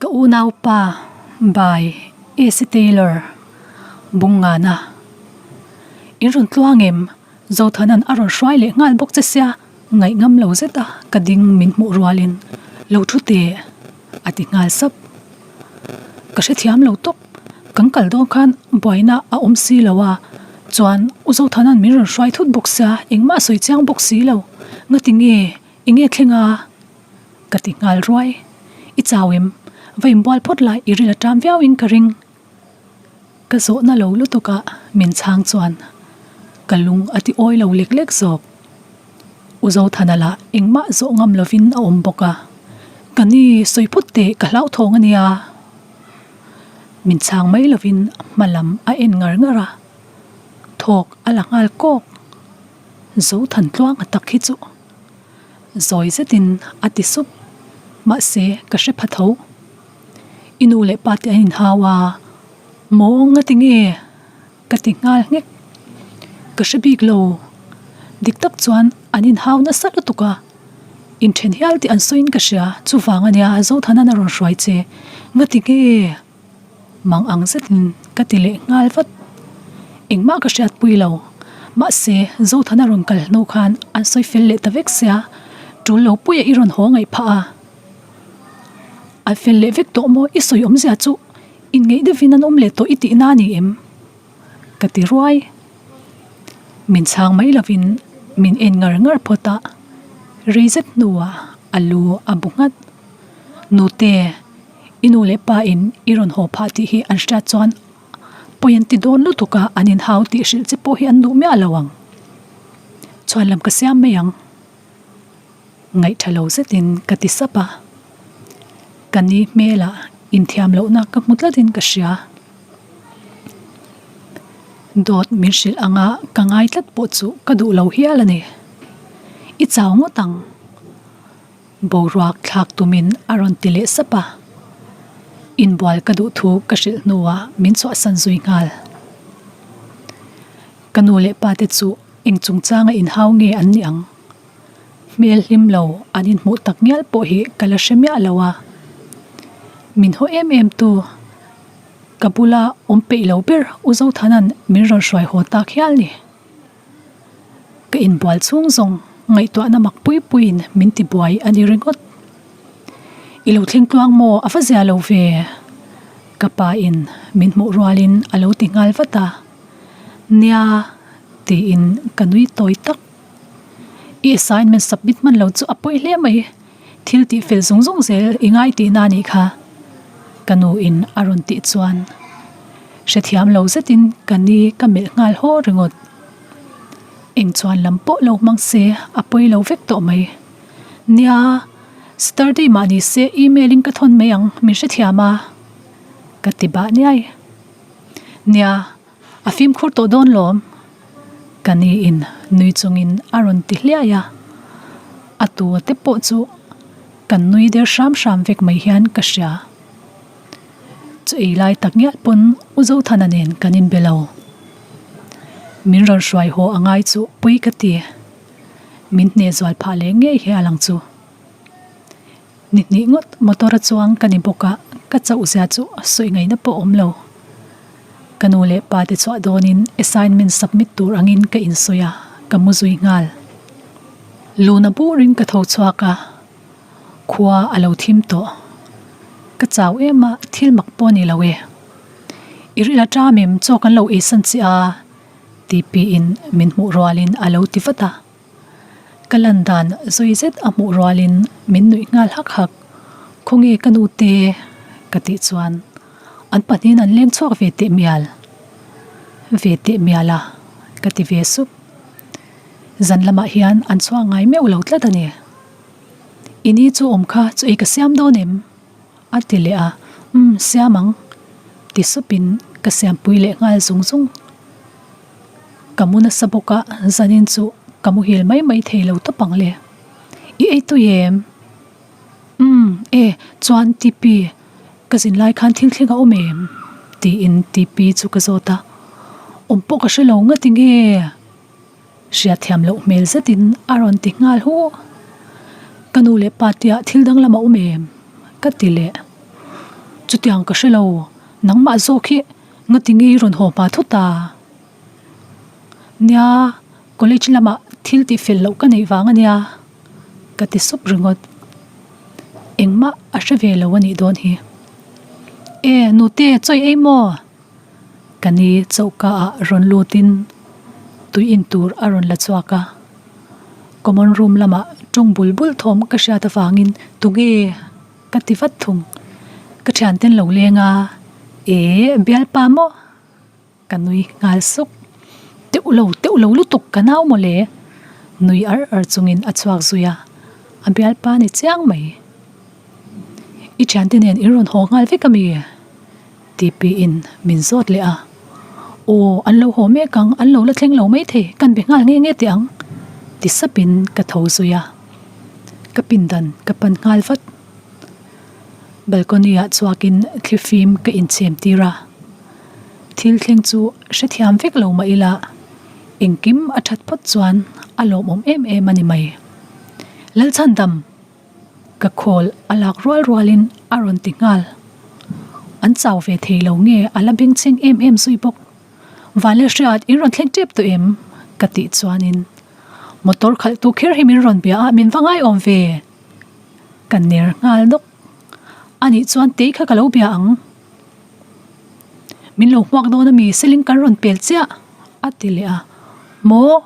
Ka unaupa by Esi Taylor Bungngana In rawn tluang em? Zothanan a rawn hruai leh nghal bawk che sia, ngaih ngam lo zet a ka ding min hmuh rualin lo thu teh a ti nghal sap. Ka hrethiam lo tawp, kan kal dawn khan buaina a awm si lo a, chuan U Zothanan min rawn hruai thut bawk sia, engmah a sawi chiang bawk si lo, ngati nge, enge thleng a? Ka ti nghal ruai. I chau em? Va inbual phawt la, i ril a ṭam viauin ka ring. Ka zawhna lo lutuk a min chhang chuan ka lung a ti awi lo lek lek zawk. U Zothana lah engmah zawh ngam lovin a awm bawk a, Ka ni sawi phawt teh ka hlauthawng a nia. Min chhang mai lovin hma lam a en ngar ngar a, thawk a la nghal kawk. Zothan tluanga tak hi chu zawi zetin a ti sup, mahse ka hre pha tho. I nu leh pa te an inhau a, Maw ngati nge? ka ti nghal nghek. Ka hre bik lo. Dik tak chuan an inhau nasa lutuk a, inthen hial tih an sawiin ka hria, chuvang a nia Zothanan a rawn hruai che. Ngati nge? Mang ang zetin ka ti leh nghal vat. Engmah ka hriatpui lo. Mahse, Zothana rawn kal hnu khan an sawi fel leh ta vek sia, tul lo puia i rawn haw ngaih phah a. A fel leh vek tawh maw i sawi awmzia chu inngeih deuhin an awm leh tawh i tihna a ni em? Ka ti ruai. Min chhang mai lovin min en ngar ngar phawt a, rei zet hnuah a lu a bu nghat. Nute, i nu leh pa in i rawn haw phah tih hi an hriat chuan pawi an ti dawn lutuk a, an inhau tih hrilh che pawh hi an duh miah lo ang. Chhuan lam ka siam mai ang. Ngaihtha lo zetin ka ti sap a, ka ni hmelah inthiam lohna ka hmu tlatin ka hria. Dawt min hrilh anga ka ngai tlat pawh chu ka duh lo hial a ni. I chau ngawt ang. Boruak thlak tumin a rawn ti leh sap a, inbual ka duh thu ka hrilh hnuah min chhuahsan zui nghal. Ka nu leh pa te chu eng chungchanga inhau nge an nih ang? Hmel hlim lo an inhmuh tak ngial pawh hi ka la hre miah lo a. Min haw em em tu, ka bula awm peih lo ber U Zothana'n min rawn hruai haw tak hial ni. Ka inbual chhung zawng ngaihtuahna mak pui puiin min ti buai a ni ringawt. I lo thleng tluang maw a va zia lo ve? Ka pa in min hmuh rualin a lo ti nghal vat a. Nia tiin ka nui tawi tak. I assignment submit hman lo chu a pawi hle mai, thil tih fel zung zung zel i ngai tihna a nih kha, ka nu in a rawn tih chuan hrethiam lo zetin ka ni ka melh nghal haw ringawt. Eng chuan lam pawh lo hmang se a pawi lo vek tawh mai. Nia, Saturday mah ni se email in ka thawn mai ang min hrethiam a, ka ti bah niai. Nia. A fimkhur tawh dawn lawm. Ka ni in nui chungin a rawn ti hliai a, a tu te pawh chu kan nui der hram hram vek mai hian ka hria. Chu ei lai tak ngial pawn U Zothana nen kan inbe lo. Min rawn hruai haw a ngai chu pui ka ti. Min hneh zual phah leh ngei hi a lang chu. Ni hnih ngawt motor a chuang ka ni bawk a, ka chauh zia chu sawi ngaihna pawh awm lo. Ka nu leh pa te chhuah dawnin assignment submit tur angin ka insawi a, ka mu zui nghal. Luna burin ka tho chhuak a, khua a lo thim tawh. Ka chau em a, thil mak pawh a ni lo e. I ril a ṭam em chaw kan lo eisan che a? Tipiin min hmuh rualin a lo ti vat a. Ka lan dan zui zet a hmuh rualin min nuih nghal hak hak. Khawnge ka nu te? ka tih chuan an pahnihin an leng chhuak ve teh mial. Ve teh mial a, ka ti ve sup. Zan lamah hian an chhuak ngai meuh lo tlat a ni. I ni chu awm kha chu ei ka siam dawn em? A ti leh a, Umm siam ang, ti supin ka siampui leh nghal zung zung. Ka mu nasa bawk a, zanin chu ka muhil mai mai thei lo tawp ang le. I ei tui em? Umm, e, chuan Tipi, ka zin lai khan thil thleng a awm em? tiin Tipi chu ka zawt a. Awm pawh ka hre lo ngati nge? Hriatthiam loh hmel zetin a rawn ti nghal hu. Ka nu leh pa tia thil danglam a awm em? Ka ti leh. Chutiang ka hre lo, nangmah zawk hi ngati nge i rawn haw hma thut a? Nia, college lamah thil tih fel loh ka neih vang a nia, ka ti sup ringawt. Engmah a hre ve lo a nih dawn hi. E, nute, chawi ei maw? Ka ni choka ah rawn lutin tui in tur a rawn la chhuak a. Common room lamah tawng bul bul thawm ka hriat avangin tunge ka ti vat thung. Ka thianten lo leng a, E, bialpa maw? Ka nui nghal suk. Teuh lo, teuh lo lutuk ka nau mawle. Nui ar ar chungin a chhuak zui a, a bialpa ni chiang mai. I thiante nen in rawn haw nghal vek a mi? Tipiin min zawt leh a. Aw, an lo haw mek ang, an lo la thleng lo maithei, kan be nghal nge nge teh ang, ti sapin ka tho zui a. Ka pindan ka pan nghal vat. Balcony ah chhuakin thlifim ka inchhem tir a. Thil thleng chu hrethiam vek lo mah ila, engkim a that phawt chuan a lawmawm em em a ni mai. Lalchhandam! Ka khawl a lak rual rualin a rawn ti nghal. An chau ve thei lo nge a la bengchheng em em zui bawk. Vanlalhriat in rawn thleng tep tawh em? Ka tih chuanin motor khalh tu kher hi min rawn bia a min va ngaiawm ve. Ka ner nghal nawk. Anih chuan tei kha ka lo bia ang. Min lo hmuak dawn ami seling kan rawn pel chiah a ti leh a. Maw?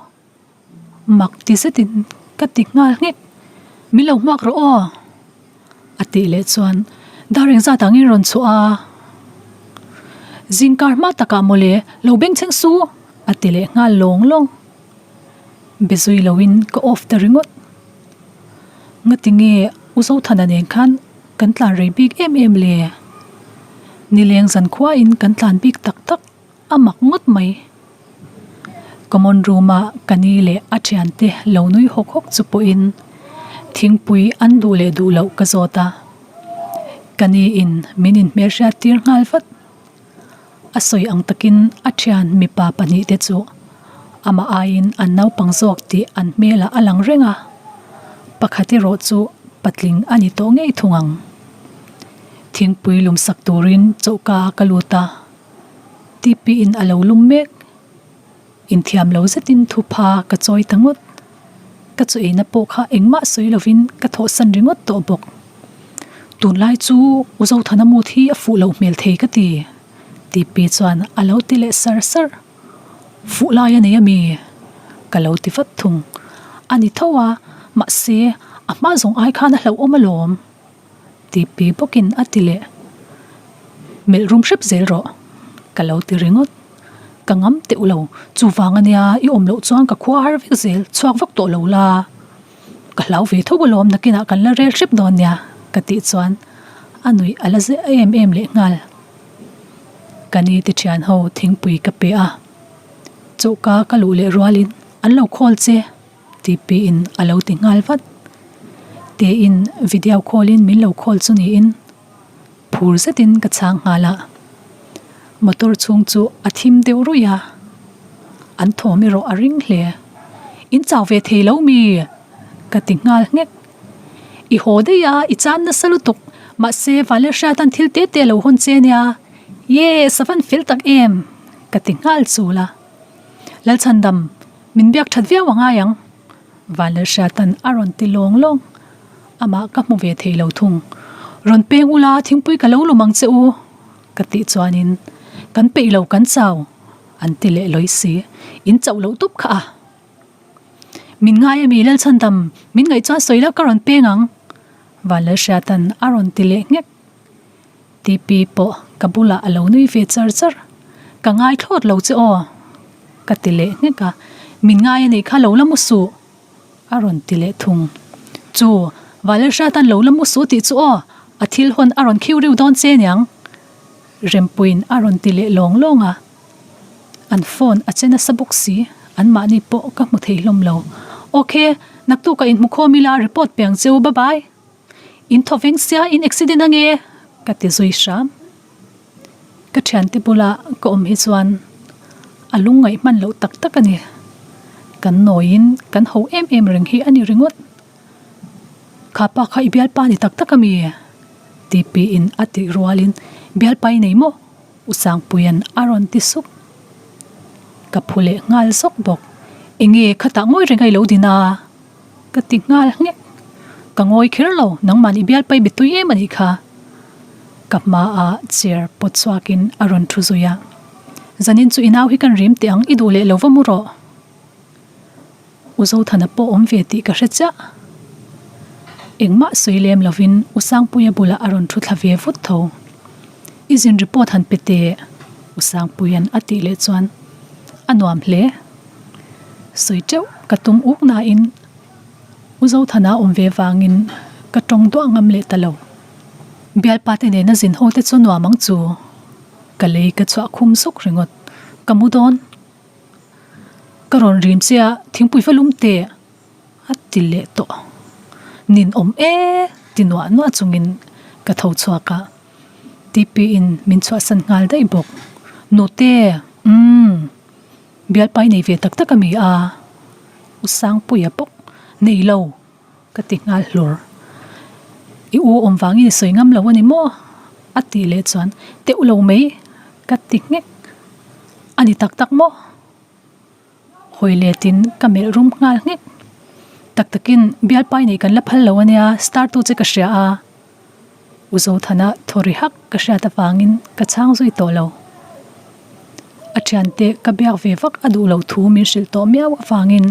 Mak ti zetin ka ti nghal nghek. Min lo hmuak rawh aw! A tih leh chuan dar engzat angin rawn chhuah a. Zingkar hma takah mawle lo bengchheng su! A ti leh nghal lawng lawng. Be zui loin ka off ta ringawt. Ngati nge U Zothana nen khan kan tlan rei bik em em le? Nileng zankhuain kan tlan bik tak tak. A mak ngawt mai. Common room a ka ni leh a thiante lo nui hawk hawk chu pawhin thingpui an duh leh duh loh ka zawt a. Ka ni in min inhmelhriat tir nghal vat. A sawi ang takin a thian mipa pahnihte chu amah aiin an naupang zawk tih an hmelah a lang reng a, pakhat erawh chu patling a ni tawh ngei thung ang. Thingpui lumsak turin choka ka lut a. Tipiin a lo lum mek. Inthiam lo zetin thupha ka chawi ta ngawt. Ka chaw eina pawh kha engmah sawi lovin ka thawhsan ringawt tawh bawk. Tunlai chu U Zothana mood hi a fuh loh hmel thei ka ti, Tipi chuan a lo ti leh sar sar. Fuh lai a nei ami? Ka lo ti vat thung. A ni tho a, mahse a hma zawng ai khan a hlauhawm alawm. Tipi bawkin a ti leh. Melh rum hrep zel rawh, ka lo ti ringawt. Ka ngam teuh lo, chuvang ania i awm loh chuan ka khua har vek zel, chhuak vak tawh lo la. Ka hlau ve tho alawm nakinah kan la rel hrep dawn nia, ka tih chuan a nuih a la zeh em em leh nghal. Ka ni ti thian ho thingpui ka pe a, choka ka luh leh rualin an lo call che. Tipiin a lo ti nghal vat. Tein video call in min lo call chu niin phur zetin ka chhang nghal a. Motor chhung chu a thim deuh ruih a, an thawm erawh a ring hle. In chau ve thei lo mi? ka ti nghal nghek. I haw daih a, i chan nasa lutuk. Mahse Valehriatan thil te te a lo hawn che nia. Yes, a van fel tak em! ka ti nghal chul a. Lalchhandam, Min biak that viau a ngai ang. Vanlalhriatan a rawn ti lawng lawng. Amah ka hmu ve thei lo thung. Rawn peng ula thingpui ka lo lum ang che u, ka tih chuanin kan peih lo kan chau, an ti leh lawi si. In chauh loh tup kha a. Min ngai ami Lalchhandam, min ngaih chuan sawi la ka rawn peng ang, Vanlalhriatan a rawn ti leh nghek. Tipi pawh ka bulah a lo nui ve char char. Ka ngai thlawt lo che aw, ka ti leh nghek a. Min ngai a nih kha lo la mu suh, a rawn ti leh thung. Chu, Valerhriatan lo la mu suh tih chu aw, a thil hawn a rawn khiu riu dawn che niang, Rempuiin a rawn ti leh lawng lawng a. An phone a che nasa bawk si, anmahni pawh ka hmu thei hlawm lo. Ok, naktukah inhmukhawm ila report pe ang che u, bye bye. In thaw veng sia in accident ange ka ti zui hram. Ka thiante bula ka awm hi chuan a lungngaih hman loh tak tak a ni. Kan nawiin kan ho em em reng hi a ni ringawt. Kha pa kha i bialpa ni tak tak a mi? Tipiin a tih rualin, Bialpa i nei maw? U Sangpuia'n a rawn ti sup. Ka phu leh nghal zawk bawk. Enge khatah ngawi reng a i lo din a? Ka ti nghal nghek. Ka ngawi kher lo, nangmahni i bialpa i betui em a nih kha. Ka hmaah chair pawt chhuakin a rawn thu zui a. Zanin chu i nau hi kan rim teh ang, i duh leh lo va mu rawh. U Zothana pawh awm ve tih ka hre chiah. Engmah sawi lem lovin U Sangpuia bulah a rawn thu thla ve vut tho. I zin report han pe teh, U Sangpuia'n a tih leh chuan a nuam hle. Sawi teuh ka tum uk nain U Zothana awm ve vangin ka tawng duah ngam leh ta lo. Bialpa te nena zin ho te chu nuam ang chu. Ka lei ka chhuah khum zuk ringawt. Ka mu dawn. Ka rawn rim che a, thingpui va lum teh a ti leh tawh. Nin awm e ti nuah nuah chungin ka tho chhuak a, TP-in min chhuahsan nghal daih bawk. Nute, umm, bialpai nei ve tak tak a mi a, U Sangpuia bawk nei lo ka ti nghal hlur. I u awm vangin i sawi ngam lo a ni maw? A tih leh chuan teuh lo mai ka ti nghek. A ni tak tak maw? Hawi letin ka melh rum nghal nghek. Tak takin bialpai nei kan la phal lo a nia, star tu che ka hria a. U Zothana thaw ri hak ka hriat avangin ka chhang zui tawh lo. A thiante ka biak ve vak a duh loh thu min hrilh tawh miau avangin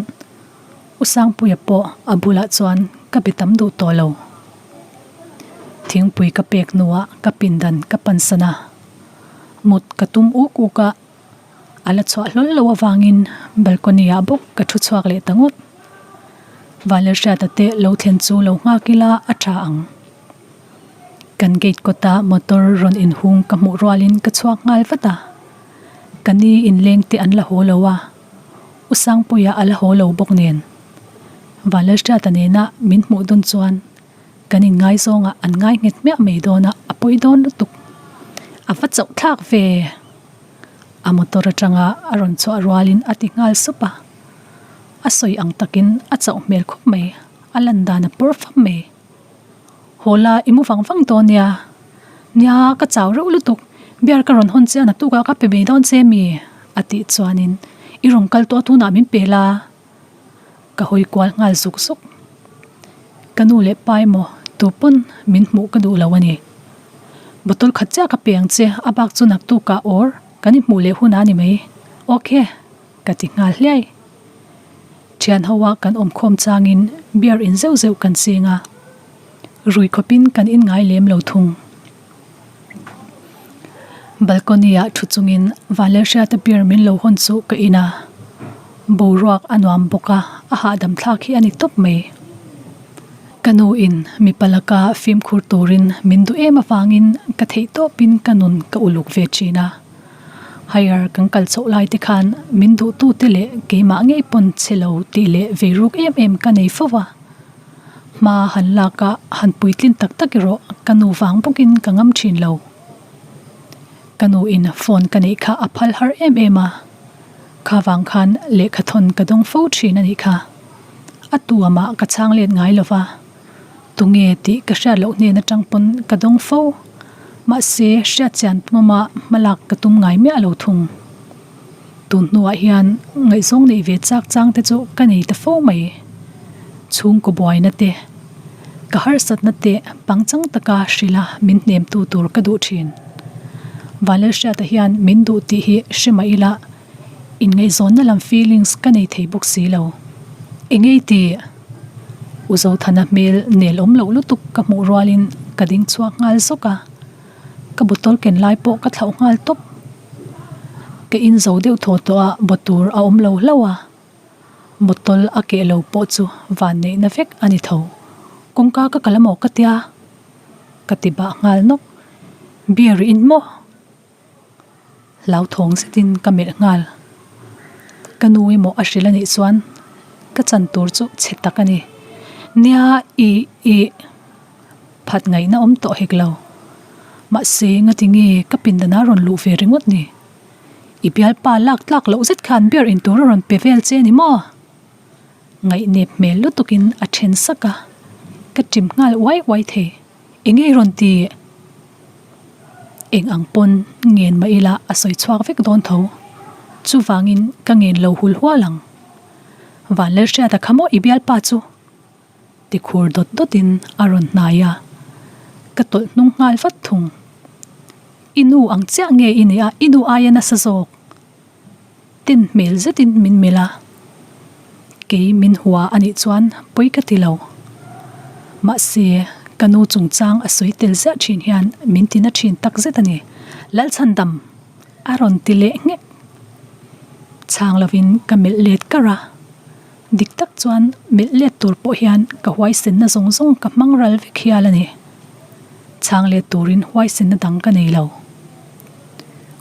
U Sangpuia pawh a bulah chuan ka be tam duh tawh lo. Thingpui ka pek hnuah ka pindan ka pansan a, mut ka tum uk uk a, a la chhuah hlawl lo avangin balcony ah bawk ka thu chhuak leh ta ngawt. Vanlalhriata te lo thlen chu lo nghak ila a tha ang. Kan gate kawta motor rawn inhung ka hmuh rualin ka chhuak nghal vat a, ka ni inleng te an la haw lo a, U Sangpuia a la haw lo bawk nen. Vanlalhriata nena min hmuh dawn chuan kan inngaizawngah an ngai nghet hmiah mai dawn a, a pawi dawn lutuk. A va chauh thlak ve! A motor atanga a rawn chhuah rualin a ti nghal sup a. A sawi ang takin a chauh hmel khawp mai, a lan dan a pawr fap mai. Haw la, i mu vang vang dawn nia. Nia, ka chau reuh lutuk, beer ka rawn hawn che a naktukah ka pe mai dawn che mi? a tih chuanin i rawn kal tawh a tunah min pe la. Ka hawi kual nghal zuk zuk. Ka nu leh pa emaw tu pawn min hmuh ka duh lo a ni. Bottle khat chiah ka pe ang che, a bak chu naktukah awr kan inhmuh leh hunah a ni mai. Ok, ka ti nghal hliai. Thian ho a kan awm khawm changin beer in zeuh zeuh kan ching a, rui khawpin kan in ngai lem lo thung. Balcony ah thu chungin Vanlalhriata beer min lo hawn chu ka in a, boruak a nuam bawk a, a hahdam thlak hi a ni tawp mai. Ka nu in mipa laka fimkhur turin min duh em avangin ka theih tawpin ka nun ka uluk ve thin a. Higher kan kal chhoh lai te khan min duhtute leh keimah ngei pawn che lo tih leh vei ruk em em ka nei fo va. Hma han lak a han puitlin tak tak erawh ka nu vang bawkin ka ngam thin lo. Ka nu in phone ka neih kha a phal har em em a, kha vang khan lehkha thawn ka dawng fo thin a nih kha. A tu amah ka chhang let ngai lo va. Tunge tih ka hriat loh hnen atang pawn ka dawng fo. Mahse, hriat chian tumama hmalak ka tum ngai miah lo thung. Tun hnuah hian ngaihzawng neih ve chak chang te chu ka nei ta fo mai. Chhungkaw buaina te, ka harsatna te pangchang taka hrilha min hnemtu tur ka duh thin. Vanlalhriata hian min duh tih hi hre mah ila inngaihzawnna lam feelings ka nei thei bawk si lo. Engei tih? U Zothana hmel nel awm loh lutuk ka hmuh rualin ka ding chhuak nghal zawk a, ka bottle ken lai pawh ka thlauh nghal tawp. Ka in zo deuh thaw tawh a, bawtur a awm lo hlauh a, bottle a keh lo pawh chu van neihna vek a ni tho. Kawngka ka kal amaw ka tia? Ka ti bah nghal nawk. Beer i in maw? Hlauthawng zetin ka melh nghal. Ka nu emaw a hrilh a nih chuan ka chan tur chu chhe tak a ni. Nia i i phat ngaihna awm tawh hek lo. Mahse ngati nge ka pindan a rawn luh ve ringawt ni? I bialpa lak tlak loh zet khan beer in tur a rawn pe vel che ni maw? Ngaihnep hmel lutukin a then sak a, ka ṭim nghal uai uai thei. Enge i rawn ti? Eng ang pawn ngen mah ila a sawi chhuak vek dawn tho. Chuvangin ka ngen lo hul hual ang. Vanlalhriata kha maw i bialpa chu? Ti khur dawt dawtin a rawn hnai a, ka tawlh hnung nghal vat thung. I nu ang chiah nge i nih a, i nu aia nasa zawk. Tin hmel zetin min melh a, kei min hua a nih chuan pawi ka ti lo. Mahse, ka nu chungchang a sawi tel ziah thin hian min ti na thin tak zet a ni. Lalchhandam! A rawn ti leh nghek. Chhang lovin ka melh let kar a, dik tak chuan melh let tur pawh hian ka huaisenna zawng zawng ka hmang ral vek hial a ni. Chhang let turin huaisenna dang ka nei lo.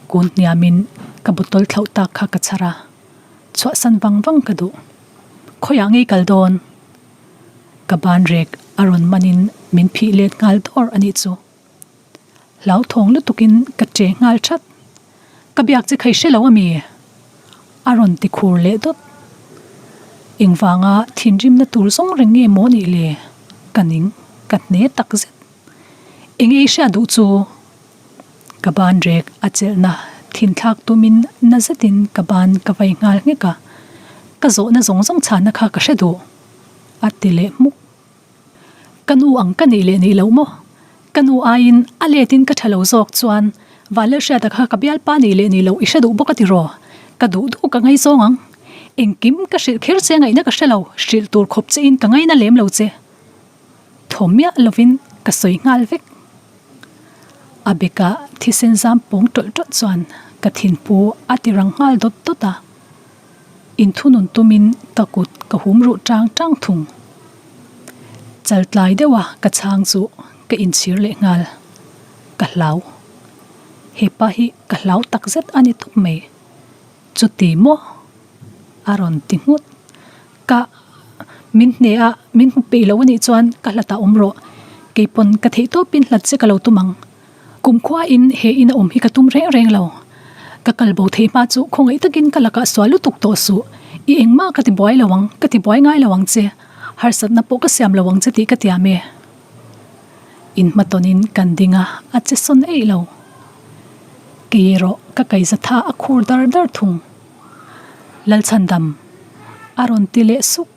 Kun hniamin ka bottle thlauh tak kha ka chhar a, chhuahsan vang vang ka duh. Khawiah ngei kal dawn? Ka ban rek a rawn manin min phih let nghal dawr a nih chu. Hlauthawng lutukin ka che nghal that. Ka biak che kha i hre lo a mi? A rawn ti khur leh dawt. Engvanga thinrimna tur zawng reng nge maw nih le? Ka ning, ka hne tak zet. Eng ei hriat duh chu? Ka ban rek a chelhna thinthlak tumin na zetin ka ban ka vai nghal nghek a, ka zawhna zawng zawng chhanna kha ka hre duh, a ti leh hmuk. Ka nu ang ka nih leh nih loh maw? Ka nu aiin a letin ka tha lo zawk chuan Vanlalhriata kha ka bialpa nih leh nih loh i hre duh bawk a ti raw? Ka duh duh ka ngaizawng ang. Engkim ka hrilh kher che ngaihna ka hre lo, hrilh tur khawp chein ka ngaina lem lo che. Thaw miah lovin ka sawi nghal vek. A beka thisen zam pawng tawlh tawlh chuan ka thinpu a ti rang nghal dawt dawt a. Inthunun tumin ka kut ka hum ruh tang tang thung. Chaltlai deuha ka chhang chu ka inchhir leh nghal. Ka hlau. Hepa hi ka hlau takzet a ni tawp mai. Chuti maw? A rawn ti nghut. Ka min hne a, min hmu peih lo a nih chuan ka hlat ah awm rawh. Keipawn ka theih tawpin hlat che ka lo tum ang. Kumkhua in he in a awm hi ka tum reng reng lo. Ka kal bo theih hma chu khawngaih takin ka lakah sual lutuk tawh suh. I engmah ka ti buai lo ang, ka ti buai ngai lo ang che. Harsatna pawh ka siam lo ang che tih ka tiam e. In hmatawnin kan ding a, a che sawn eih lo. Kei erawh ka kaihzatha a khur dar dar thung. Lalchhandam a rawn ti leh sup.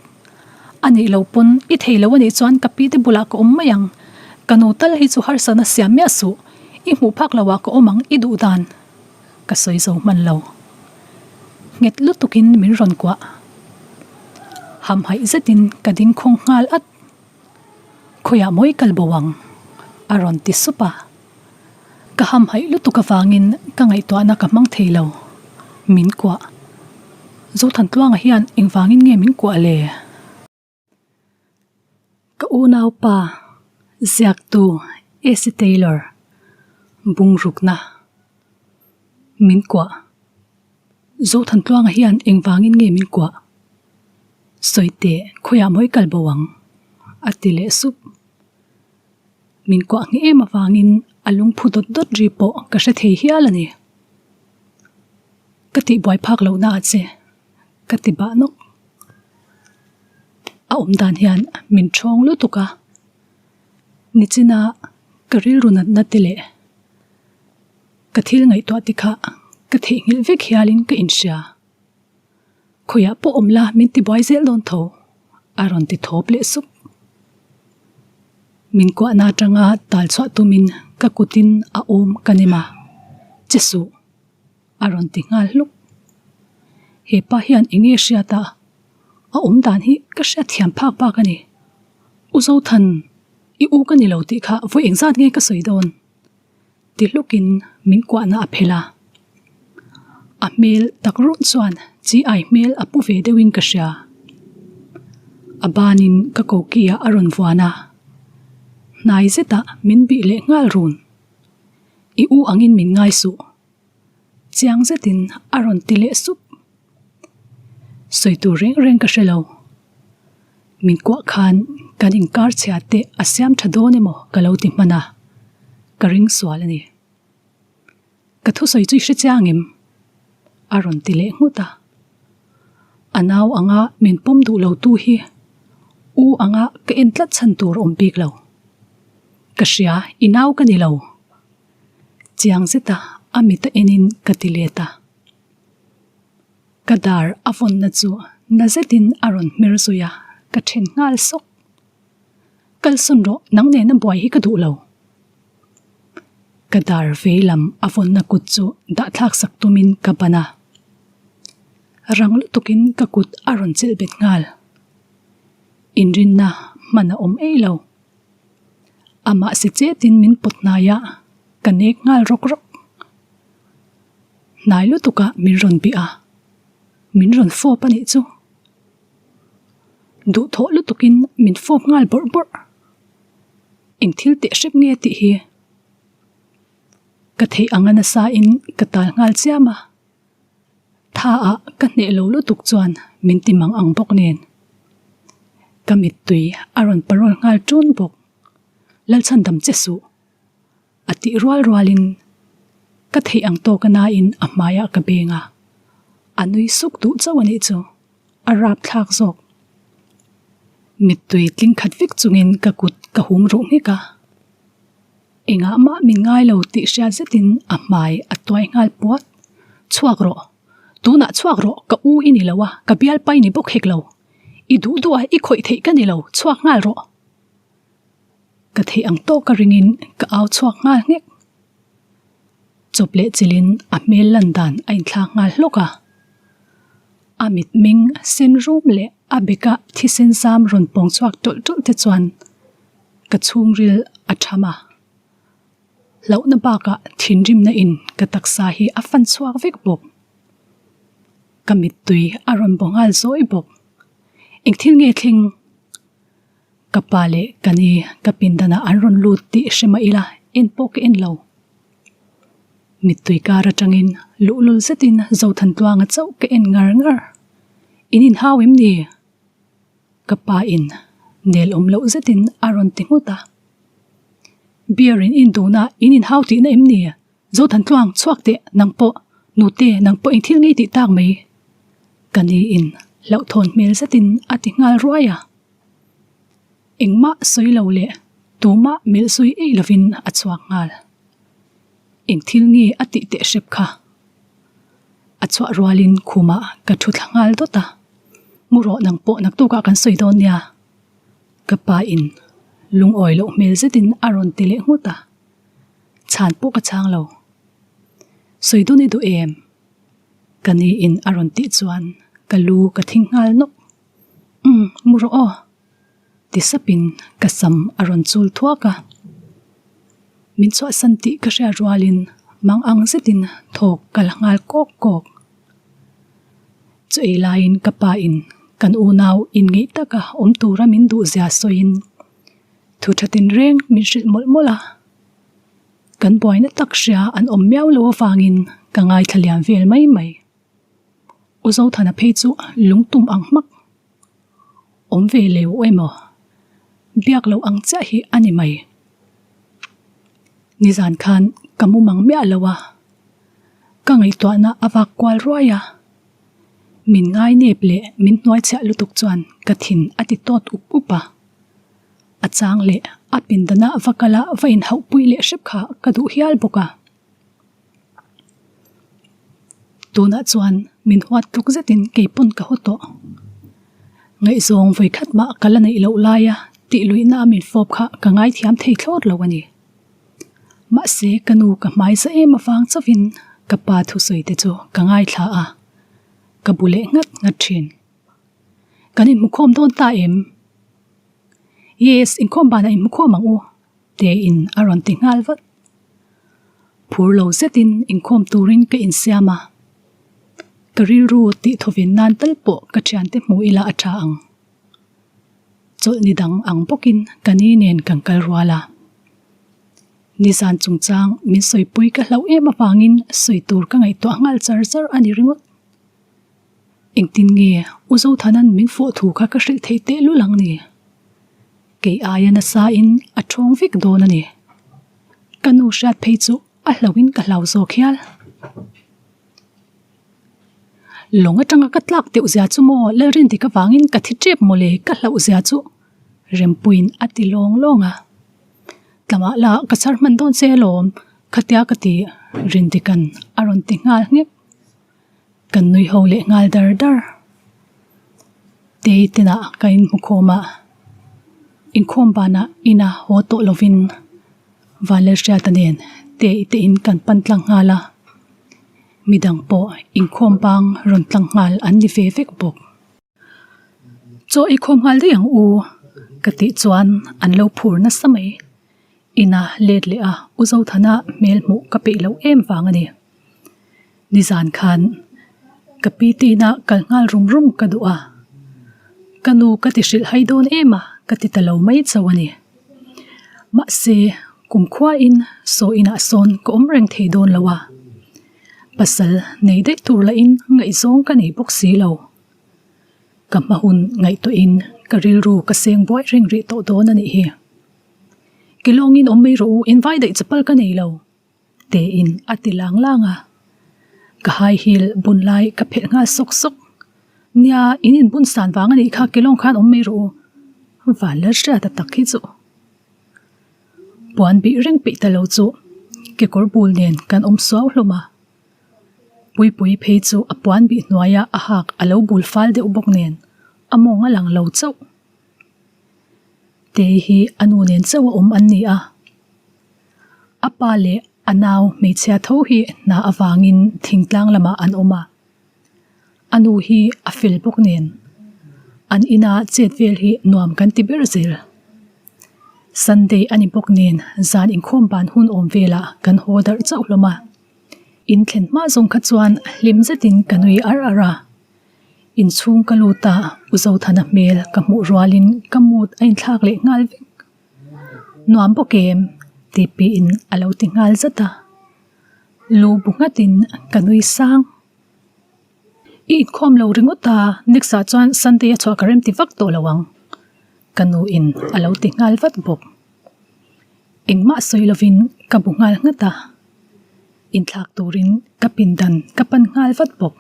A nih lo pawn i thei lo a nih chuan ka pi te bulah ka awm mai ang. Ka nu tal hi chu harsatna siam miah suh. I hmuh phak lo ah ka awm ang i duh dan. Ka sawi zo hman lo. Nghet lutukin min rawn kuah. Hamhaih zetin ka ding khawng nghal at. Khawiah mawi kal bo ang? A rawn ti sup a. Ka hamhaih lutuk avangin ka ngaihtuahna ka hmang thei lo. Min kuah. Zothantluanga hian engvangin nge min kuah le? Ka unaupa ziaktu Essie Taylor bungrukna min kuah. Zothantluanga hian engvangin nge min kuah? Sawi teh khawiah mawi kal bo ang? A ti leh sup. Min kuah ngheh em avangin a lungphu dawt dawt ri pawh ka hre thei hial a ni. Ka tihbuai phak lohna ah che ka ti bah nawk. A awm dan hian min thawng lutuk a, nichina ka rilru natna te leh ka thil ngaihtuah te kha ka theihnghilh vek hialin ka inhria. Khawiah pawh awm la min tibuai zel dawn tho, a rawn ti thawp leh sup. Min kuahna atanga tal chhuah tumin ka kutin a awm ka nem a, Che suh, a rawn ti nghal hluk. He pa hian eng nge hriat a, a awm dan hi ka hriat thiam phak bak a ni. U Zothan, i u ka ni lo tih kha vawi engzat nge ka sawi dawn? Ti hlukin min kuahna a phelh a, a hmel tak ruh chuan chi ai hmel a pu ve deuhin ka hria. A banin ka koki ah a rawn vuan a, hnai zetah min bih leh nghal run. I u angin min ngai suh. Chiang zetin a rawn ti leh sup. Sawi tur reng reng ka hre lo. Min kuah khan kan inkar chhia te a siam tha dawn emaw ka lo ti hman a, ka ring sual a ni. Ka thusawi chu i hre chiang em? A rawn ti leh nghut a. A nau anga min pawm duh lo tu hi u anga ka en tlat chhan tur awm bik lo. Ka hria, i nau ka ni lo. Chiang zeta a mit a enin ka ti let a. Ka dar a vawnna chu na zetin a rawn hmer zui a, ka then nghal sawk. Kalsawn rawh, nang nena buai hi ka duh lo. Ka dar vei lam a vawnna kut chu dahthlak sak tumin ka ban a. Rang lutukin ka kut a rawn chelh bet nghal. Inrinna hman a awm ei lo. Amah si chetin min pawt hnai a, ka nek nghal rawk rawk. Hnai lutukah min rawn bih a, min rawn fawp a nih chu. Duhthawh lutukin min fawp nghal bawrh bawrh. Eng thil teh hrep nge tih hi ka theih anga nasa in ka tal nghal chiam a. Tha ah ka hneh lo lutuk chuan min ti mang ang bawk nen. Ka mittui a rawn parawl nghal ṭun bawk. Lalchhandam che suh. A tih rual rualin ka theih ang tawk a nain a hmaiah ka beng a, a nui suk duh chauh a nih chu, a rapthlak zawk. Mittui tling khat vek chungin ka kut ka hum ruh nghek a, engah mah min ngai lo tih hriat zetin a hmai a tuai nghal puat. Chhuak rawh, tunah chhuak rawh ka u i ni lo a, ka bialpa i ni bawk hek lo. I duh duh a i khawih theih ka ni lo, chhuak nghal rawh. Ka theih ang tawk a ringin ka au chhuak nghal nghek. Chawp leh chilhin a hmel lan dan a inthlak nghal hlawk a. A mitmeng sen rum leh a beka thisen zam rawn pawng chhuak tawlh tawlh te chuan ka chhungril a tham a. Hlauhna bakah thinrimna in ka taksa hi a fan chhuak vek bawk. Ka mittui a rawn baw nghal zawi bawk. Engthil nge thleng? Ka pa leh ka ni ka pindanah an rawn lut tih hre mah ila en pawh ka en lo. Mittui kar atangin luhlul zetin Zothantluanga chauh ka en ngar ngar. In inhau em ni? Ka pa in nel awm loh zetin a rawn ti nghut a. Beer in in duna in inhau tihna em ni? Zothantluang chhuak teh nang pawh nute nang pawh eng thil ngei tih tak mai. Ka ni in hlauhthawn hmel zetin a ti nghal ruai a. Engmah sawi lo leh tumah melh zui eih lovin a chhuak nghal. Eng thil nge a tih teh hrep kha? A chhuah rualin khumah ka thu thla nghal dawt a, Mu rawh nang pawh naktukah kan sawi dawn nia. Ka pa in lungawi loh hmel zetin a rawn ti leh nghut a, chhan pawh ka chhang lo. Sawi dawn i duh em? Ka ni in a rawn tih chuan ka lu ka thing nghal nawk. Umm, mu rawh aw. Ti sapin ka sam a rawn chul thuak a. Min chhuahsan tih ka hriat rualin mang ang zetin thawk ka la nghal kawk kawk. Chu ei laiin ka pa in kan unau inngeih taka awm tura min duh zia sawiin thu tha tinreng min hrilh mawlh mawlh a. Kan buaina tak hria an awm miau lo avangin ka ngaithla liam vel mai mai. U Zothana phei chu lungtum ang hmak awm ve leu emaw biak loh ang chiah hi a ni mai. Nizan khan ka mu mang miah lo a, ka ngaihtuahna a vak kual ruai a, min ngai nep leh min hnuaichhiah lutuk chuan ka thin a ti tawt up up a, a chang leh a pindana va kala va inhauhpui leh hrep kha ka duh hial bawk a. Tunah chuan min huat tluk zetin kei pawn ka haw tawh. Ngaihzawng vawi khat mah ka la neih loh laia tih luihna a min fawp kha ka ngaithiam thei thlawt lo a ni. Mahse ka nu ka hmai za em avang chauhin ka pa thusawi te chu ka ngaithla a, ka bu leh nghat nghat thin. Kan inhmukhawm dawn ta em? Yes, inkhawm banah inhmukhawm ang u. Tein a rawn ti nghal vat. Phur lo zetin inkhawm turin ka insiam a, ka rilru tih thawvin nan tal pawh ka thiante hmu ila a tha ang. Chawlhni dang ang bawkin ka ni nen kan kal rual a. Nizan chungchang min sawipui ka hlauh em avangin sawi tur ka ngaihtuah nghal char char a ni ringawt. Engtin nge U Zothanan min fawh thu kha ka hrilh theih tehlul ang ni? Kei aia nasa in a thawng vek dawn a ni. Ka nu hriat phei chu a hlo in ka hlau zawk hial. Lawng atanga ka tlak deuh zia chu maw Lalrindik avangin ka thi tep mawle ka hlauh zia chu Rempuiin a ti lawng lawng a. Tlamah lah ka chhar hman dawn che alawm. Khatia ka ti Rindikan a rawn ti nghal nghek. Kan nui ho leh nghal dar dar. Tei tinah ka inhmu khawm a, inkhawm banah ina haw tawh lovin Vanlalhriata nen tei te in kan pan tlang nghal a, midang pawh inkhawm bang rawn tlang nghal an ni ve vek bawk. Chaw i khawm nghal daih ang u ka tih chuan an lo phur nasa mai. Ina let leh a U Zothana hmel hmuh ka peih loh em vang a ni. Nizan khan ka pi te inah kal nghal rum rum ka duh a, ka nu ka ti hrilh hai dawn em a ka ti ta lo mai chauh a ni. Mahse kumkhuain saw inah sawn ka awm reng thei dawn lo a, pasal nei daih tur lahin ngaihzawng ka nei bawk si lo. Ka hma hun ngaihtuahin ka rilru ka seng buai reng rih tawh dawn a nih hi. Ke lawngin awm mai rawh u, invai daih chapal ka nei lo. Tein a ti lang lang a. Ka high heel bun lai ka phelh nghal sawk sawk. Nia, in inbun san vang a nih kha, ke lawng khan awm mai rawh u. Vanlalhriata tak hi chu. Puan bih reng peih ta lo chu kekawr bul nen kan awm suau hlawm a. Puipui phei chu a puan bih hnuaia a hak a lo bul fal deuh bawk nen a mawng a lang lo chauh. Tei hi a nu nen chauh a awm an ni a. A pa leh a nau hmeichhia tho hi hna avangin thingtlang lamah an awm a. A nu hi a fel bawk nen an ina chet vel hi nuam kan ti ber zel. Sunday a ni bawk nen zan inkhawm ban hun awm velah kan haw darh chauh hlawm a. In thlen hma zawng kha chuan hlim zetin ka nui ar ar a. Inchhung ka lut a, U Zothana hmel ka hmuh rualin ka mood a inthlak leh nghal vek. Nuam bawk em? Tih piin a lo ti nghal zat a. Lu bu nghatin ka nui sang. I inkhawm lo ringawt a, next ah chuan Sunday a chhuah ka rem ti vak tawh lo ang. Ka nu in a lo ti nghal vat bawk. Engmah sawi lovin ka bu nghal nghat a. Inthlak turin ka pindan ka pan nghal vat bawk.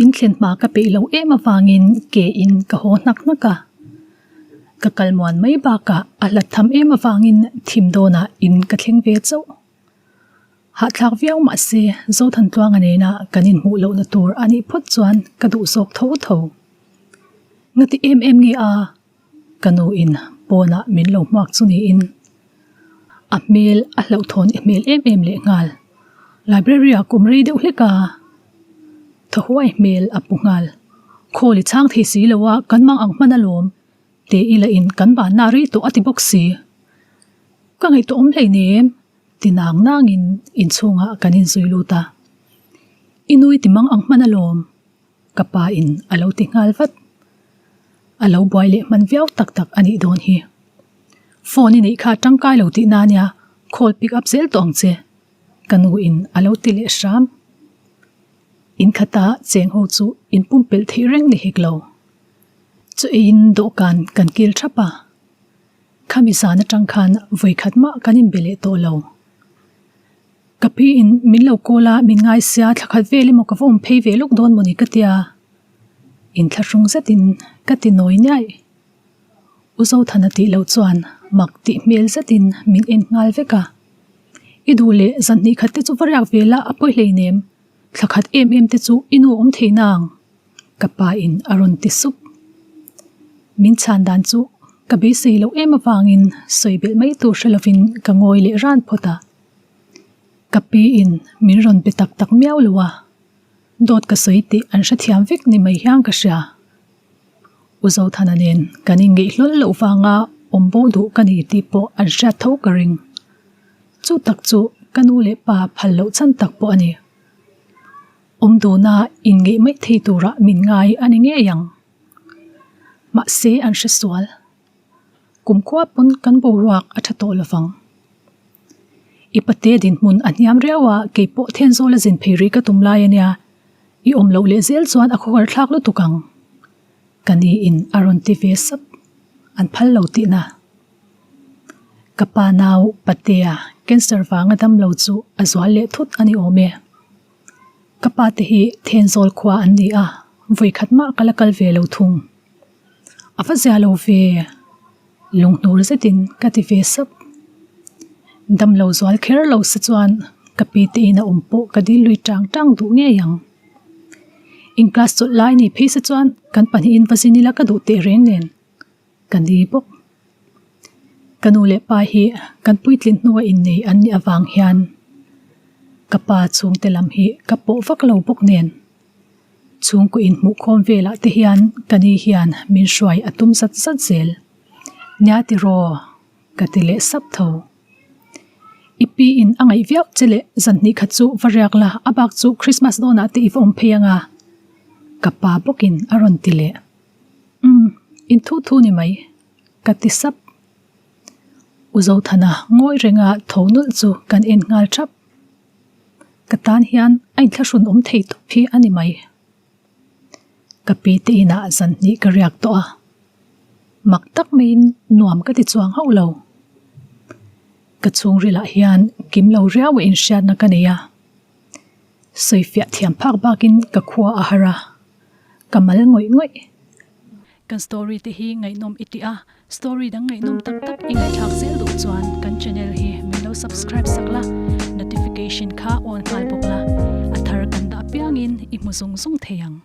Inthlen hma ka peih loh em avangin ke in ka haw hnak hnak a. Ka kal muan mai bakah a hlat tham em avangin thim dawnah in ka thleng ve chauh. Hahthlak viau mah se Zothantluanga nena kan inhmuh lohna tur a nih phawt chuan ka duh zawk tho tho. Ngati em em nge a? Ka nu in pawnah min lo hmuak chu niin a hmel a hlauhthawn i hmel em em leh nghal. Library ah kum rei deuh hlek a, thaw huai hmel a pu nghal. Khawl i chhang thei si lo a, kan mang ang hman alawm teh ila in kan banna rei tawh a ti bawk si. Ka ngaihtuah awm hleinem ti nang nangin inchhungah kan inzui lut a. I nui ti mang ang hman alawm. Ka pa in a lo ti nghal vat. A lo buai leh hman viau tak tak a nih dawn hi. Phone i neih kha tangkai lo tih na nia, call pick up zel tawh ang che. Ka nu in a lo ti leh hram. In khata cheng ho chu in pumpelh theih reng ni hek lo. Chu eiin dawhkan kan kil thap a. Khami zan atang khan vawikhat mah kan inbe leh tawh lo. Ka pi in min lo call a, min ngai sia, thla khat vel emaw ka va awm phei ve lawk dawn mawni ka tia. Inthlahrung zetin ka ti nawi niaih. U Zothana tih loh chuan mak tih hmel zetin min en nghal vek a. I duh leh zan hnih khat te chu va riak ve la, a pawi hleinem. Thla khat em em te chu i nu awm thei nang. Ka pa in a rawn ti sup. Min chhan dan chu ka beisei loh em avangin sawi belh mai tur hre lovin ka ngawi leh ran phawt a. Ka pi in min rawn pe tak tak miau lo a, dawt ka sawi tih an hrethiam vek ni mai hian ka hria. U Zothana nen kan inngeih hlawl loh vanga awm bo duh ka ni tih pawh an hriat tho ka ring. Chu tak chu ka nu leh pa phal loh chhan tak pawh a ni. Awm duna inngeih mai thei turah min ngai a ni ngei ang. Mahse an hre sual. Kumkhua pawn kan boruak a tha tawh lovang. I pate dinhmun a hniam riau a, kei pawh Thenzawl a zin phei rih ka tum lai a nia. I awm loh leh zel chuan a khawhar thlak lutuk ang. Ka ni in a rawn ti ve sap. An phal lo tihna. Ka pa nau Patea cancer vanga dam lo chu a zual leh thut a ni awm e. Ka pa te hi Thenzawl khua an ni a, vawikhat mah ka la kal ve lo thung. A va zia lo ve, lunghnur zetin ka ti ve sap. Damlo zual kher lo se chuan ka pi te in a awm pawh ka dil lui tang tang duh ngei ang. In class chawlh lai ni phei se chuan kan pahnihin va zin ila ka duh teh reng nen ka ni bawk. Ka nu leh pa hi kan puitlin hnua innei an nih avang hian ka pa chhungte lam hi ka pawh vak lo bawk nen chhungkaw inhmuhkhawm velah te hian ka ni hian min hruai a tum zat zat zel. Nia tiraw? Ka ti leh sap tho. I pi in a ngaih viau che leh zan hnih khat chu va riak la, a bak chu Christmas dawnah te i va awm phei anga ka pa bawkin a rawn ti leh. Umm, in thu thu ni mai, ka ti sap. U Zothana ngawi renga tho nulh chu kan en nghal thap. Ka tan hian a inthlahrun awm thei tawp hi a ni mai. Ka pi te inah zan hnih ka riak tawh a, mak tak maiin nuam ka ti chuang hauh lo. Ka chhungrilah hian kim lo riau a inhriatna ka nei a, sawifiah thiam phak bakin ka khua a har a, ka mal ngawih ngawih. Kan story te hi ngaihnawm i ti a, story dang ngaihnawm tak tak i ngaihthlak zel duh chuan kan channel hi min lo subscribe sak la, notification kha on nghal bawk la, a thar kan dah apiangin i hmu zung zung thei ang.